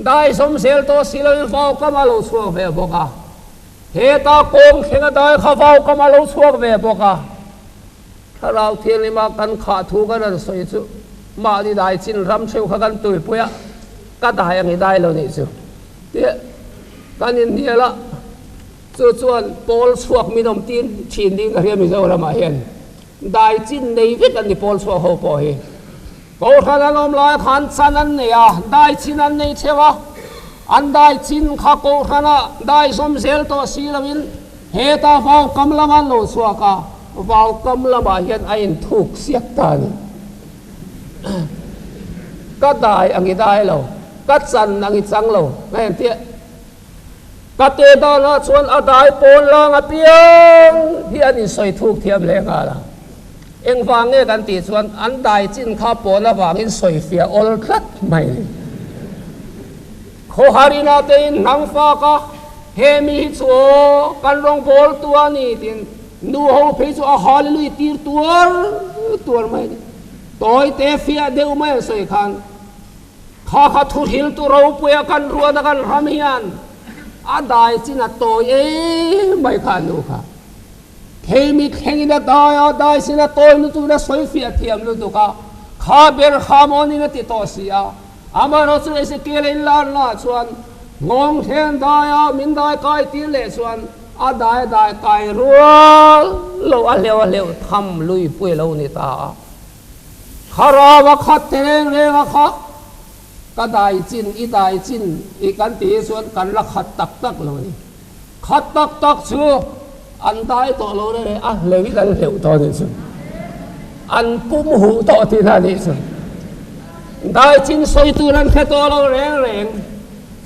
daizawm zel tawh si loin vaukam a lo chhuak ve bawk a. Heta kawng thlenga dai kha vaukam a lo chhuak ve bawk a. Thlarau Thianglima kan khah thu kan rawn sawi chu mahni dai chin ram theuh kha kan tuipui a, ka dai ang i dai lo nih chu tih kan inhnial a. Chu chuan pawl chhuak min awm tin thin ding ka hria Mizoramah hian. Dai chin nei vek an ni pawl chhuak ho pawh hi. Kohhran an awm lai khan chan an nei a, dai chin an nei theuh a. An dai chin kha kohhrana dai zawm zel tawh si loin heta vaukam lama an lo chhuak a, vaukam lamah hian a inthuk siak ta a ni. Ka dai ang i dai lo, ka chan ang i chang lo, a entir. Ka te danah chuan a dai pawn lang apiang hi an insawi thuk thiam hle nghal a. Engvang nge kan tih chuan an dai chin kha pawn avangin sawi fiah awl tlat mai a ni. Khawharina te in hnang fak a, he mi hi chu aw kan rawngbâwl tu a ni tiin nu ho phei chu a hallelui tir tuar tuar mai a ni. Tawi te fiah deuh mai an sawi khan. Kha kha thuhriltu ropuia kan ruat a kan ram hian a dai chin a tawi em mai kha nu kha. Thei mi thlengin a dai a, dai chin a tawi lutuk in a sawi fiah thiam lutuk a, kha ber kha mawnin a ti tawh si a. Amaherawh chu Ezekiel in lar lah chuan nghawng thleng dai a min dai kai tir leh chuan a dai dai kai rual lo a hleuh a hleuh tham lui pui lo ni ta a. Thlarau a khat te reng reng a kha, ka dai chin, i dai chin i kan ti hi chuan kan la khat tak tak lo a ni. Khat tak tak chu an dai tawh lo reng reng, a hleuhin an hleuh tawh a nih chu. An pum huh tawh tihna a nih chu. Dai chin sawi tur an hre tawh lo reng reng.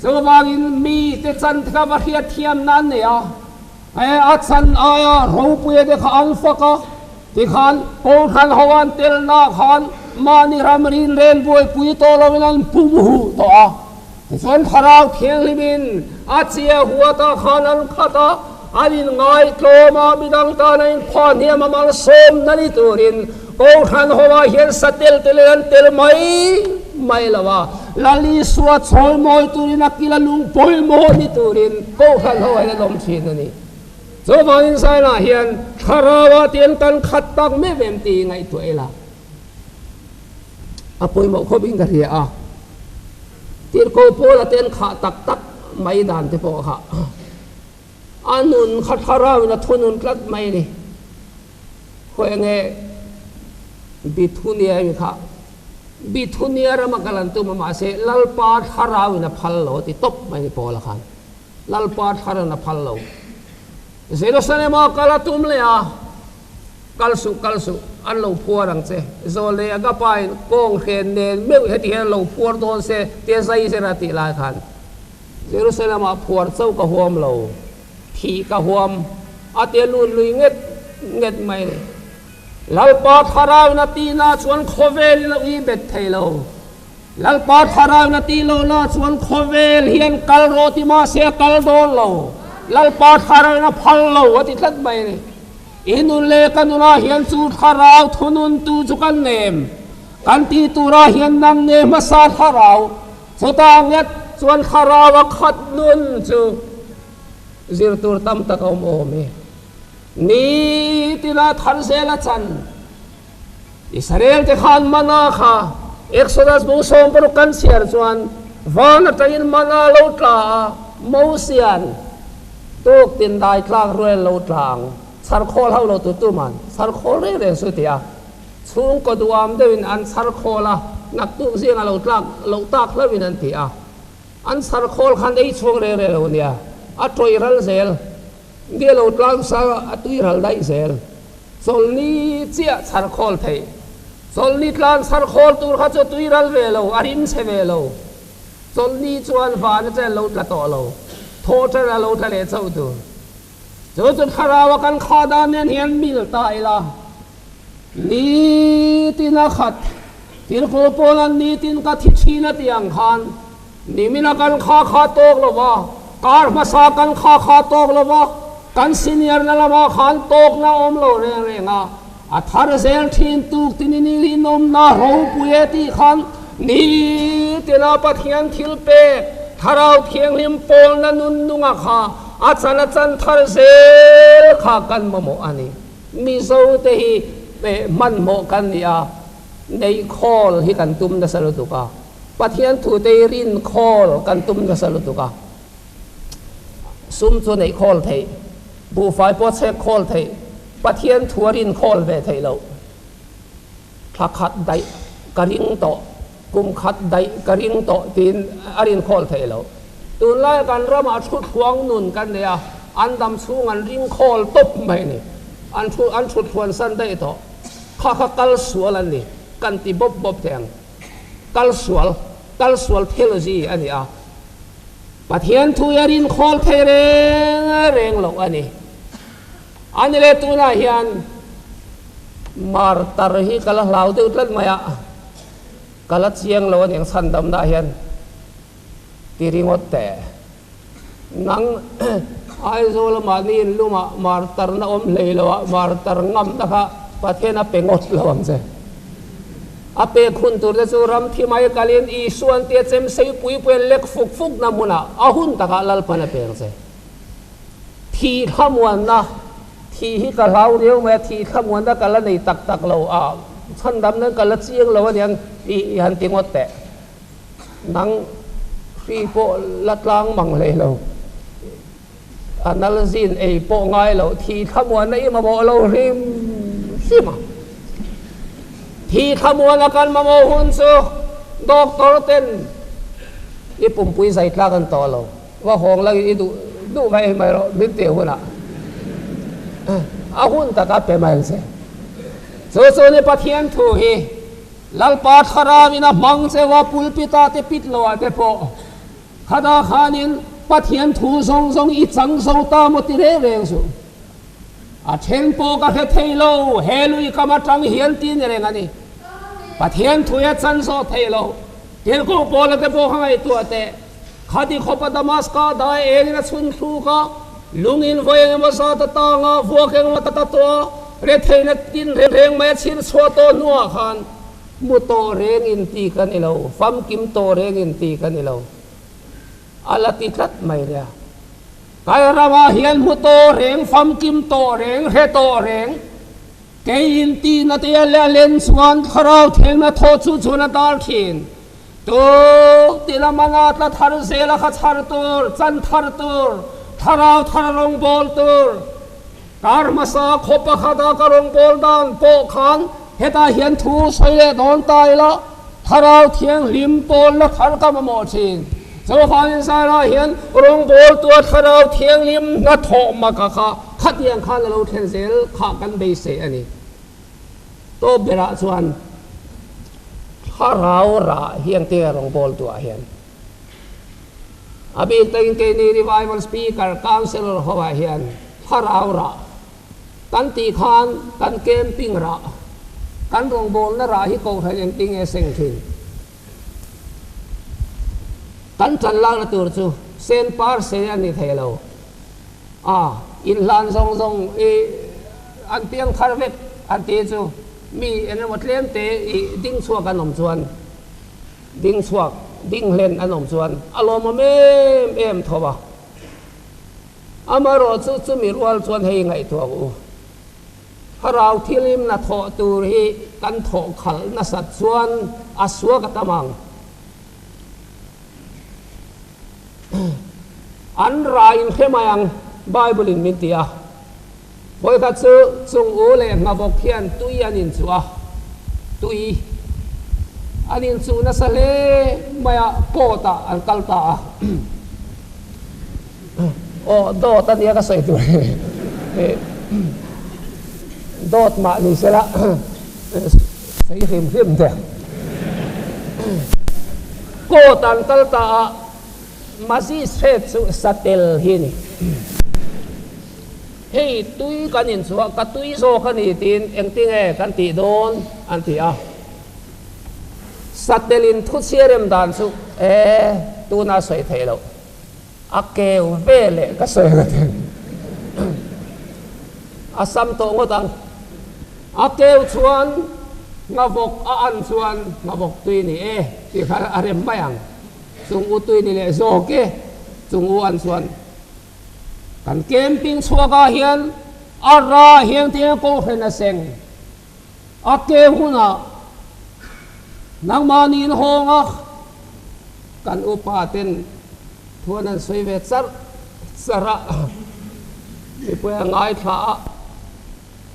Chuvangin mite chan te kha va hriatthiamna an nei a. He a chan aia ropuia te kha an fak a, tikhan Kohhran ho an telna khan mahni ram rin ren buaipui tawh loin an pum huh tawh a. Tichuan Thlarau Thianghlimin a chia huatah khan an khat a, an inngaitlawm a, midang tan a inpha hniam a malsawmna ni turin Kohhran ho ah hian satel telin an tel mai mai lo a, Lal Isua chawimawi turin a kila lung pawimawh ni turin Kohhran ho ah hian an awm thin a ni. Chuvangin Zainah hian thlarau ah tian kan khat tak meuh em tih ngaihtuah ila a pawimawh khawp in ka hria a. Tirhkoh Paula te an khah tak tak mai dan te pawh kha a nun kha thlarau in a thunun tlat mai a ni. Khawi enge Bithunia in kha Bithunia rama kal an tum a mahse Lalpa thlarau in a phal lo a ti tawp mai ni Paula khan Lalpa thlarau in a phal lo Jerusalem a kal a tum leh a. Kal suh, kal suh, an lo phuar ang che. Zawlei Agapain kawng hren nen meuh heti hian lo phuar dawn se tia zai zir a tih lai khan, Jerusalem-ah phuar chauh ka huam lo, thih ka huam, a tia lut lui nget nget mai. Lalpa Thlarauin a tihna chuan khawvelin a ui bet thei lo. Lalpa Thlarauin a tih lohna chuan khawvel hian kal rawh ti mahse a kal dawn lo. Lalpa Thlarauin a phal lo a ti tlat mai a ni. I nun leh ka nunah hian chu Thlarau thununtu chu kan nem. Kan tih turah hian nang nge hmasa Thlarau? Chutah nget chuan Thlarau a khat nun chu zir tur tam tak a awm awm e. Nitina thar zel a chan. Israel te khan mana kha Exodus bu 60 kan chhiar chuan van atangin mana lo tla a, Mosian tuk tin dai tlak rual lo tla ang, chhar khawl ho lo tu tuman chhar khawl reng reng su ti a, chhungkaw duam deuhin an chhar khawl a, naktuk zinga lo tlak loh tak hlauhin an ti a, an chhar khawl khan ei chhung reng reng lo nia, a tawih ral zel. Nge lo tlang sa a tui ral daih zel. Chawlhni chiah chhar khawl theih. Chawlhni tlang chhar khawl tur kha chu tui ral ve lo, a rim chhe ve lo. Chawlhni chuan van a chen lo tla tawh lo. Thaw ṭan a lo tla leh chauh tur. Chu chu thlarau a kan khah dan nen hian mil ta ila. Nitin a khat. Thilkul pawn an nitin ka thi ṭhin a tih ang khan. Nimina kan kha kha tawk lo va, kar hmasa kan kha kha tawk lo va, kan senior na lamah khan tawkna awm lo reng reng a, a thar zel thin tuk tinin i rinawmna ropui e tih khan nitina Pathian thil pek Thlarau Thianghlim pawlna nun nunga kha a chan a chan thar zel kha kan mamawh a ni. Mizo te hi hmanhmawh kan ni a, neih khawl hi kan tum nasa lutuk a. Pathian thute hi rin khawl kan tum nasa lutuk a, sum chu neih khawl theih, buhfai pawh chhek khawl theih, Pathian thu a rin khawl ve theih loh. Thla khat daih ka ring tawh, kum khat daih ka ring tawh tiin a rin khawl theih loh. Tunlai kan ramah thu thluang nun kan nei a, an dam chhung an ring khawl tawp mai a ni. An thu an thut thluan san daih tawh. Kha kha kal sual an ni, kan ti bawp bawp thei ang. Kal sual, kal sual theology a ni a. Pathian thu hi a rinkhawl thei reng reng loh a ni. A ni leh tunah hian martar hi ka la hlau deuh tlat mai a, ka la chiang lo a ni ang chhandamna hian ti ringawt teh. Nang Aizawl a mahni inlumah martar na awm hlei lo a, martar ngamna kha Pathian a pe ngawt lo ang che. A pek hun tur te chu ram thi mai kalin Isuan tia chem sei pui pui an lek fuk fuk na hmunah a hun takah Lalpan a pe ang che. Thih thlamuanna, thih hi ka hlau riau mai a, thih thlamuanna ka la nei tak tak lo a, chhandam nan ka la chiang lo aniang i han ti ngawt teh. Nang hri pawh la tlang mang hlei lo, a nal zin ei pawh ngai lo, thi thlamuanna i mamawh lo hrim hrim a. Thi thlamuanna kan mamawh hun chu doctor ten i pumpui zai tlak an tawh lo, va hawng langin i duh duh mai mai rawh min tih hunah a hun taka pe mai ang che. Chu chu ni Pathian thu hi. Lalpa Thlarauin a hmang cheu a, pulpit ah te pit lo ah te pawh khata khanin Pathian thu zawng zawng i chang zo ta maw ti reng reng suh. A then pawh ka hre thei lo, he lui kam atang hian ti ni reng a ni. Pathian thu hi a chan zawh thei lo. Tirhkoh Paula te pawh kha ngaihtuah teh. Khati khawpa Damaska dai engin a chhun thluk a, lungin vawi eng emaw zat a tang a, vuak eng emaw ta tawh a, retheihna tin reng mai a chhir chhuah tawh hnuah khan hmu tawh reng in ti ka ni lo, famkim tawh reng in ti ka ni lo. A la ti tlat mai nia. Kai ramah hian hmu tawh reng, famkim tawh reng, hre tawh reng, kei in tihna te a len chuan thlarau thlengna thaw chu chuan a dar thin. Tuk ti lama nga tla thar zela kha chhar tur, chan thar tur, thlarau thar rawngbâwl tur. Kar hmasa khaw pakhata ka rawngbâwl dan pawh khan hetah hian thu sawi leh dawn ta ila, thlarau thianghlim pawlna thar ka mamawh thin. Chuvangin Sarah hian rawngbâwltua thlarau thianghlim hnathawh maka kha khatiang khan a lo thlen zel kha kan beisei a ni. Tawp berah chuan thlarau rah hi engtin nge rawngbâwl tuah hian a bik takin keini Revival Speaker Counsellor hoah hian thlarau rah kan tih khan kan camping rah, kan rawngbâwlna rah hi kohhran engtin nge seng thin? Kan ṭan lakna tur chu sen par sen a ni thei lo. A inhlan zawng zawng i an piang thar vek an tih chu mi eng emaw tlem te i ding chhuak an awm chuan ding chhuak ding hlen an awm chuan a lawmawm em em tho a. Amaherawh chu chumi rual chuan hei ngaihtuah u. Thlarau thilim na thawh tur hi kan thawh khalh nasat chuan a suak a tam ang. An ra in hre mai ang, Bible in min ti a. Vawikhat chu chung u leh hnavawk hian tui an inchuh a, tui an inchuh nasa hle mai a, court ah an kal ta a. Aw dawt a nia ka sawi tur hi dawt mah ni sela sawi hrim hrim te court an kal ta a magistrate chu satel hi a ni hei tui kan inchhuah ka tui zawk a ni tiin engtinge kan tih dawn an ti a. Satel in thu chhiarem dan chu e tuna sawi theih loh a keu ve leh ka sawi ang atin a sam tawh ngawt ang. A keu chuan nghavawk a an chuan nghavawk tui ni e tih kha a rem mai ang. Chung u tui ni leh zawk e chung u an chuan kan camping chhuak ah hian a ra hiang tiang kawnghren a seng. A ke hunah nangmahni in hawng a, kan upa ten thuan an sawi ve char char a, mipui a ngaithla a,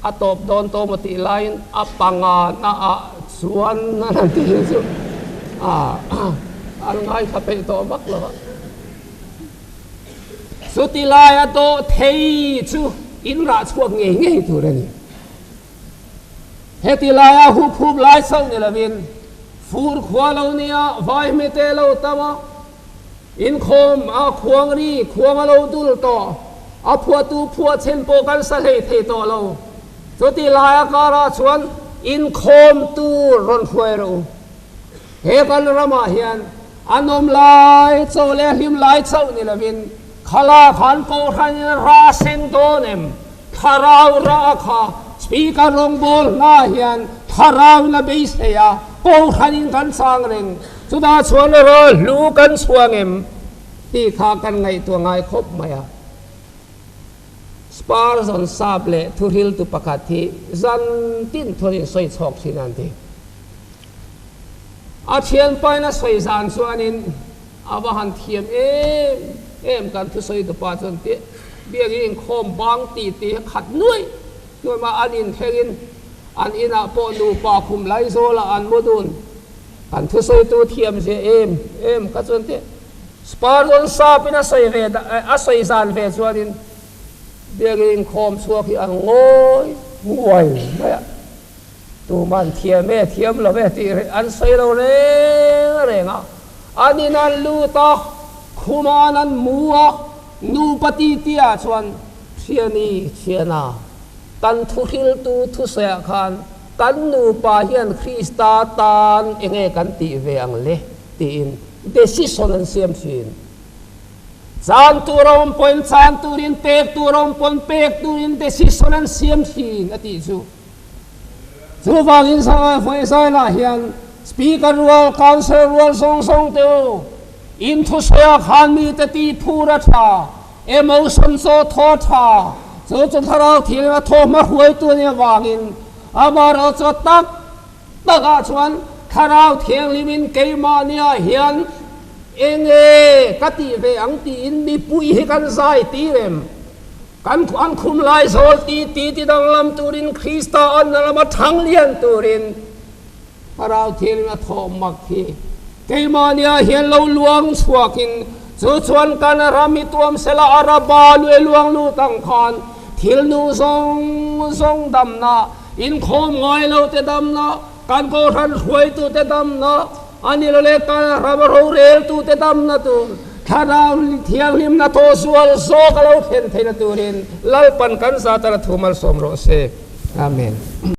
a tawp dawn tawh maw tih laiin a panga na ah chuan an han ti hi chu an ngaithla peih tawh vak lo a. Chuti laia dawh thei chu in rah chhuak ngei ngei tur a ni. Heti laia hup hup lai chauh ni lovin fur khua lo nia vai hmete lo tam a, inkhawm a khuang ri khuang a lo dul tawh, a phuahtu phuah chen pawh kan sa hlei thei tawh lo. Chuti laia karah chuan inkhawm tur rawn hruai rawh u. He kan ramah hian a nawm lai chauh leh a hlim lai chauh ni lovin khala khan kohhranin ra seng dawn em? Thlarau rah kha Speaker rawngbâwl hma hian thlarauin a beisei a, kohhranin kan chang reng. Chutah chuan erawh hlu kan chhuang em tih kha kan ngaihtuah ngai khawp mai a. Spurgeon sap leh thuhriltu pakhat hi zan tin thuanin sawi chhawk thin a an ti. A thianpain a sawi zan chuanin a va han thiam em em kan thusawi tupa chuan tih biakin inkhawm bang tih tih hi khat nuai nuai mah an inthlengin an inah pawh nupa khum Laizawlah an mu dun kan thusawitu thiam zia em em kha chuan tih Spurgeon sapin a sawi ve a sawi zan ve chuanin biakin inkhawm chhuak hi an ngawi nguai mai a. Tuman thiam e, thiam lo e tih an sawi lo reng reng a. An in an lut a, khuman an mu a, nupa titi-ah chuan Thiani, Thiana, kan thuhriltu thusawiah khan kan nupa hian Krista tan enge kan tih ve ang le tiin decision an siam thin. Chan tur a awm pawhin chan turin, pek tur a awm pawhin pek turin decision an siam thin a tih chu. Chuvangin Vawizaila hian Speaker rual, Council rual zawng zawng te u, in thusawiah khan mite ti phur a tha, emotion chaw thaw a tha, chu chu thlarau thil a thaw hma hruaitu a nih avangin amaherawh chu tak takah chuan thlarau thianghlimin keimahniah hian enge ka tih ve ang tiin mipui hi kan zai tir em? Kan an khum lai zawl ti ti ti danglam turin Krista anna lama thang lian turin Thlarau Thianghlim a thawh mak hi keimahnia hian lo luang chhuakin chu chuan kan ram i tuam sela a raba luai luang lut ang khan thil nu zawng zawng damna Inkhawm ngai lo te damna, kan Kohhran hruaitu te damna, a ni lo leh kan ram roreltu te damna tur, Thlarau Thianghlimna thaw sual zawk a lo thlen theihna turin Lalpan kan zat a la thu malsawm rawh se. Amen.